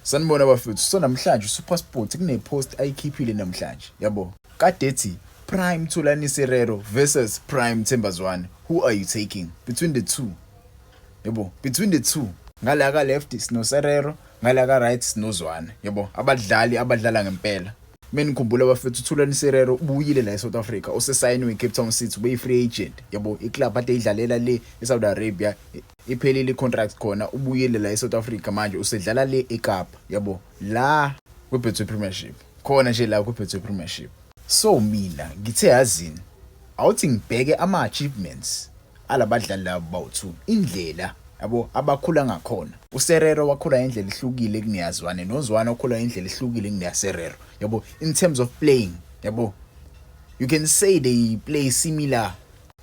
Sanibona bafethu. So namhlanje uSuperSport kune-post ayikhiphile namhlanje, yabo. Kade ethi Prime Thulani Serero versus Prime Themba Zwane. Who are you taking between the two? Yabo, between the two. Ngala ka left sino Serero, ngala ka right sino Zwane. Yabo, abadlali abadlala ngempela. Mina ngikhumbula bafethu, uThulani Serero ubuyile la eSouth Africa, usesayiniwe iCape Town City, ube free agent. Yabo, iclub ade idlalela le eSaudi Arabia iphelile i-contract khona, ubuyele la eSouth Africa, manje usedlala le eKapa, yabo, la kwiBetway Premiership, khona nje la kwiBetway Premiership. So mina ngithe, yazini, awuthi ngibheke ama-achievements alabadlali labo bawu-two, indlela yabo abakhula ngakhona. USerero wakhula ngendlela ehlukile kuneyaZwane, noZwane wakhula ngendlela ehlukile kuneyaSerero, yabo, in terms of playing. Yabo, you can say they play similar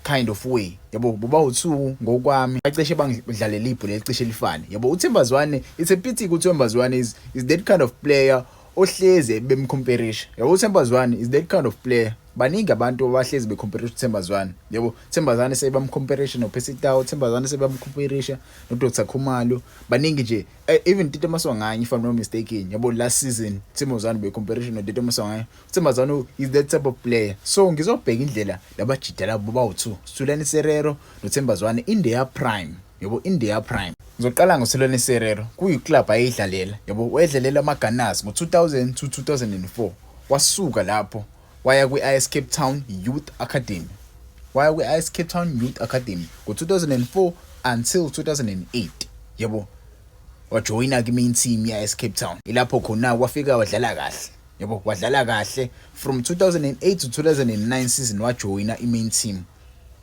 kind of way, yabo, bobawu-two ngokwami bacishe bangidlalela ibhola elicishe lifane, yabo. UThemba Zwane, it's a pity ukuthi uThemba Zwane is that kind of player ohleze bemcomparisha, yabo. UThemba Zwane is that kind of player, baningi abantu abahlezi becomparisha uThemba Zwane, yabo. Themba Zwane sebamcomparisha noPercy Tau, Themba Zwane sebamcomparisha noDr Khumalo, baningi nje. Even Tito Maswanganyi, if I'm not mistaken, yabo, last season Themba Zwane becomparisha noTito Maswanganyi. uThemba Zwane is that type of player. So ngizobheka indlela labajida labo bawu-two, Thulani Serero noThemba Zwane, in their prime, yabo, in their prime. Ngizoqala ngoThulani Serero kuyi-club ayidlalela, yabo. Wayedlalela ama-Gunners ngo-2000 to 2004. Wasuka lapho waya kwi-AS Cape Town Youth Academy, waya kwi-AS Cape Town Youth Academy ngo-2004 until 2008, yabo. Wajoyina kwi-main team ye-AS Cape Town, ilapho khona wafika wadlala kahle, yabo, wadlala kahle from 2008 to 2009 season, wajoyina i-main team,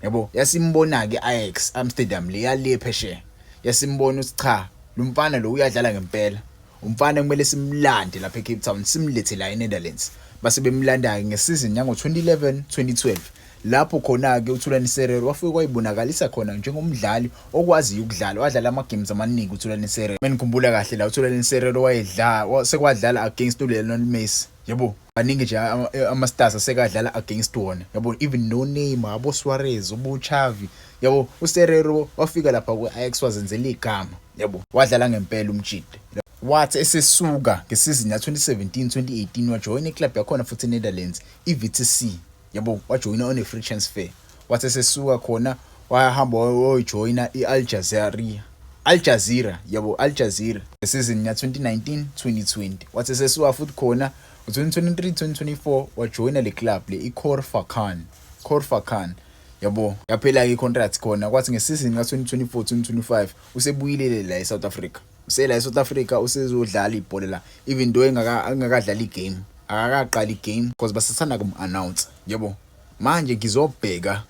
yabo. Yasimbona-ke Ajax Amsterdam le yale phesheya, yasimbona ukuthi cha, lo mfana lo uyadlala ngempela, umfana kumele simlande lapha eCape Town, simlethe la eNetherlands. Base bemlanda-ke ngesizini yango-2011 2012, lapho khona-ke uThulani Serero wafike wayibonakalisa khona njengomdlali okwaziyo ukudlala. Wadlala ama-games amaningi uThulani Serero. Menikhumbula kahle la, uThulani Serero wayedlala, sekwadlala against uLionel Messi, yabo. Baningi nje ama-stars asekadlala against wona, yabo, even no Neymar, abo Suarez, abo Xavi, yabo. USerero wafika lapha ku-Ajax wazenzela igama, yabo, wadlala ngempela umjide. Wathi esesuka ngesizini ya-2017 2018, wajoyina iclub yakhona futhi eNetherlands, i-VTC, yabo. Wajoyina on a free transfer. Wathi esesuka khona wahamba wayojoyina i-Al Jazeera, Al Jazeera, yabo, Al Jazeera ngesizini ya-2019 2020. Wathi esesuka futhi khona ngo-2023 2024, wajoyina le club le i-Khor Fakkan, Khor Fakkan, yabo. Yaphela-ke i-contract khona, kwathi ngesizini ka-2024 2025 usebuyilele la e-South Africa, usela e-South Africa, usezodlala ibhola la, even though engakadlali igame, akakaqali igame because basathanda kum-announce, yabo. Manje ngizobheka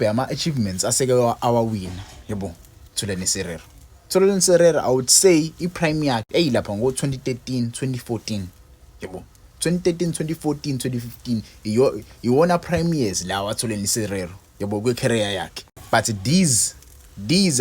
ama-achievements aseke awawina, yabo, Thulani Serero. Thulani Serero, I would say i-prime yakhe eyilapha ngo-2013 2014, yabo, 2013 2014 2015, iyo iwona prime years lawa Thulani Serero, yabo, kwi-career yakhe. But these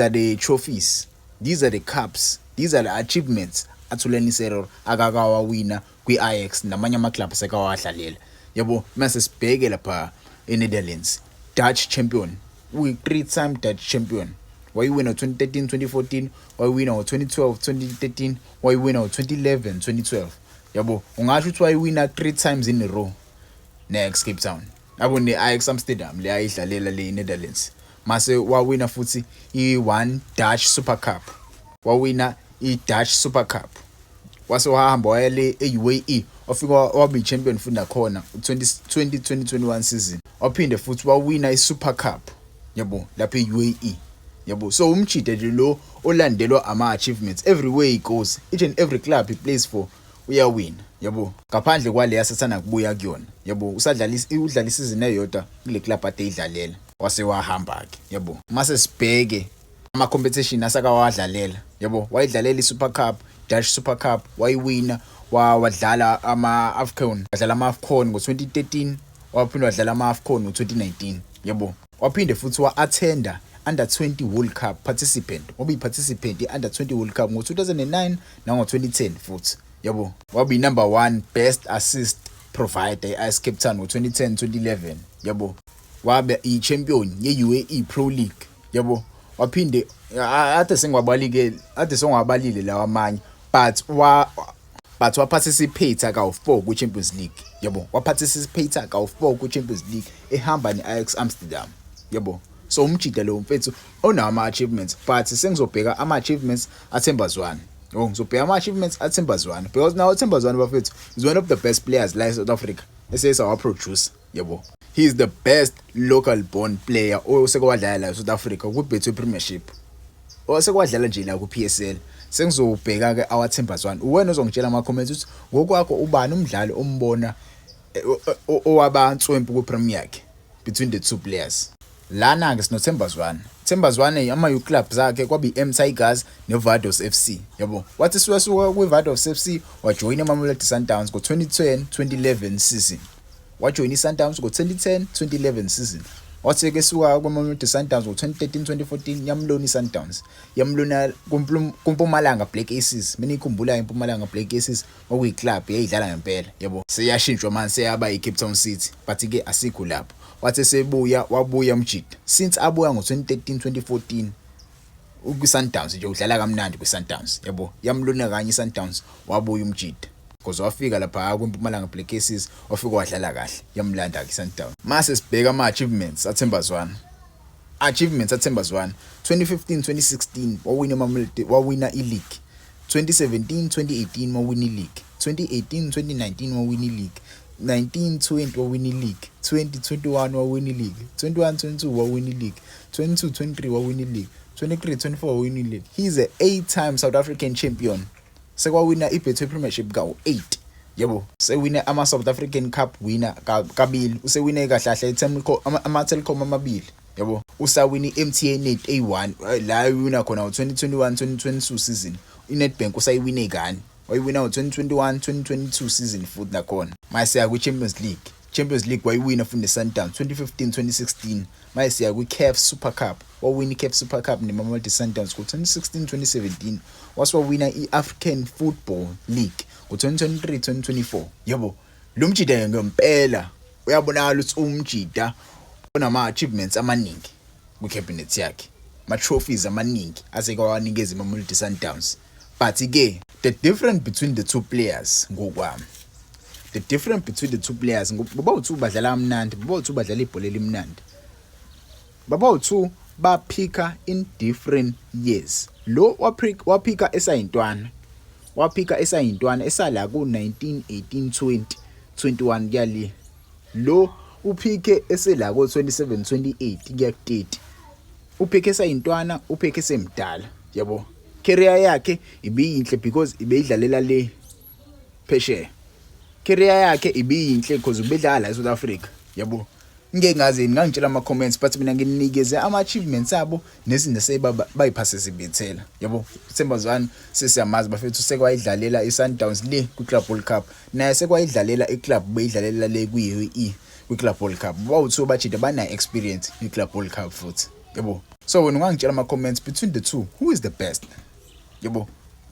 are the trophies, these are the cups, these are the achievements aThulani Serero akakawawina kwi-Ajax namanye ama-club sekawadlalela, yabo. Mase sibheke lapha eNetherlands, Dutch champion, uyi-three time Dutch champion. Wayiwina ngo-2013 2014, wayiwina ngo-2012 2013, wayiwina ngo-2011 2012, yabo. Ungasho ukuthi wayiwina three times in a row ne-Ajax Cape Town, yabo, ne-Ajax Amsterdam le ayidlalela le Netherlands. Mase wawina futhi i-one Dutch Super Cup, wawina i-Dutch Super Cup. Wase wahamba waya le e-UAE, wafika waba i-champion futhi nakhona 2020 2021 season. Waphinde futhi wawina i-Super Cup, yabo, lapha e-UAE, yabo. So umjide nje lo olandelwa ama-achievements everywhere he goes, each and every club he plays for uyawina, yabo, ngaphandle kwale asathanda kubuya kuyona, yabo. Usadlala, udlala isizini eyodwa kule club ade idlalela, wase wahamba ke, yabo. Mase sibheke ama competition asakawadlalela, yabo. Wayidlalela i-Super Cup, Dutch Super Cup, wayiwina. Wadlala ama-AFCON, wadlala ama-AFCON ngo-2013, waphinde wadlala ama-AFCON ngo-2019, yabo. Waphinde futhi wa-attenda Under 20 World Cup participant, wabe yi-participant i-Under 20 World Cup ngo-2009 nango-2010 futhi, yabo. Wabe number 1 best assist provider e-AS Cape Town ngo-2010 2011, yabo. Wabe i-champion ye-UAE Pro League, yabo. Waphinde ade sengiwabalike, ade sengiwabalile lawa amanye. But waparticipate kawu-4 kwi-Champions League, yabo. Waparticipate kawu-4 kwi-Champions League ehamba ne-Ajax Amsterdam, yabo. So umjida lo mfethu onawo ama-achievements, but sengizobheka ama-achievements aThemba Zwane. Oh, ngizobheka ama-achievements aThemba Zwane because now uThemba Zwane, bafethu, is one of the best players la e-South Africa esesawaproduce, yabo. He is the best local born player oseke wadlala la e-South Africa kwi-Betway Premiership, osekwadlala nje la ku-PSL. Sengizobheka ke awaThemba Zwane. Uwena ozongitshela ama-comments ukuthi ngokwakho ubani umdlali ombona owabanswempu kwi-prime yakhe between the two players. Lana-ke sinoThemba Zwane. Themba Zwane, ama-youth club zakhe kwabe i-M Tigers ne-Vados FC, yabo. Wathi suka suka kwi-Vados FC wajoyina iMamelodi Sundowns ngo-2010 2011 season. Wajoyina i-Sundowns ngo-2010 2011 season. Wathi ke suka kwiMamelodi Sundowns ngo-2013 2014, yamlona i-Sundowns, yamlona kuMpumalanga Black Aces. Mina ikhumbula iMpumalanga Black Aces, okuyiclub yayidlala ngempela, yabo. Seyashintshwa manje, seyaba i-Cape Town City, but ke asikho lapho. Wathi sebuya, wabuya mjida. Since abuya ngo-2013 2014 kwi-Sundowns nje udlala kamnandi kwi-Sundowns, yabo. Yamlona kanye i-Sundowns, wabuya umjida because wafika lapha kwiMpumalanga Black Aces, wafika wadlala kahle, yamlanda ke i-Sundowns. Mase sibheka ama-achievements aThemba Zwane. Achievements aThemba Zwane: 2015 2016 wawina iMamelodi, wawina i-league. 2017 2018 wawina i-league. 2018 2019 wawina i-league. 19 20 wawina i-league. 20 21 wawina i-league. 21 22 wawina i-league. 22 23 wawina i-league. 23 24 wawina i-league. He's a 8 time South African champion. Sekwawina i-Betway Premiership kawu-8, yabo. Sewine ama-South African Cup winner kabili. Usewine kahle kahle ama-Telkom amabili, yabo. Usawina i-MTN 8 A1 la iwina khona ngo-2021 2022 season. I-Nedbank usayiwine kani, wayiwina ngo-2021 2022 season futhi nakhona. Mase siya kwi-Champions League. Champions League wayiwina futhi ne-Sundowns 2015 2016. Mase siya kwi-CAF Super Cup, wawina i-CAF Super Cup ne-Mamelodi Sundowns ngo-2016 2017. Wase wawina i-African Football League ngo-2023 2024, yabo. Lo mjida ngempela uyabonakala ukuthi umjida onama-achievements amaningi kwi-cabinet yakhe, ama-trophies amaningi aseke wanikeza iMamelodi Sundowns. But-ke the difference between the two players, ngokwami, the difference between the two players, boba-two badlala kamnandi, boba-two badlala ibhola elimnandi, baba-two bapeaka in different years. Lo wapeaka esayintwana, wapeaka esayintwana, esala ku-19 18 20 21 kuyale. Lo upeake esela ko-27 28 kuya ku-30. Upeake esayintwana, upeake esemdala, yabo. Career yakhe ibiyinhle because ibeyidlalela le phesheya. Career yakhe ibiyinhle because ubedlala la eSouth Africa, yabo. Ngeke ngaze ngangitshela ama comments, but mina nginikeze ama achievements abo nezinto sebayiphasisibethela, yabo. Themba Zwane sesiyamazi, bafethu, sekwayidlalela iSundowns le kwi-Club World Cup, naye sekwayidlalela iclub beyidlalela le kwi-UAE kwi-Club World Cup. Bawuthiwa bajida banayo experience kwi-Club World Cup futhi, yabo. So wena ungangitshela ama comments, between the two, who is the best, yabo?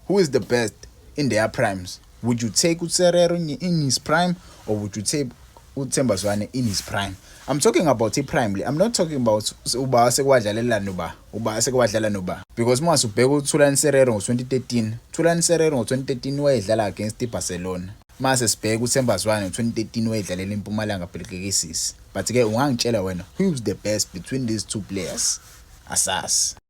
Who is the best in their primes? Would you take uSerero in his prime or would you take uThemba Zwane in his prime? I'm talking about i-prime le. I'm not talking about uba sekwadlalela noba uba sekwadlala noba, because mase ubheka uThulani Serero ngo-2013, Thulani Serero ngo-2013 wayedlala against iBarcelona. Mase sibheka uThemba Zwane ngo-2013, wayedlalela iMpumalanga Black Aces. But ke ungangitshela wena, who is the best between these two players? Asasi.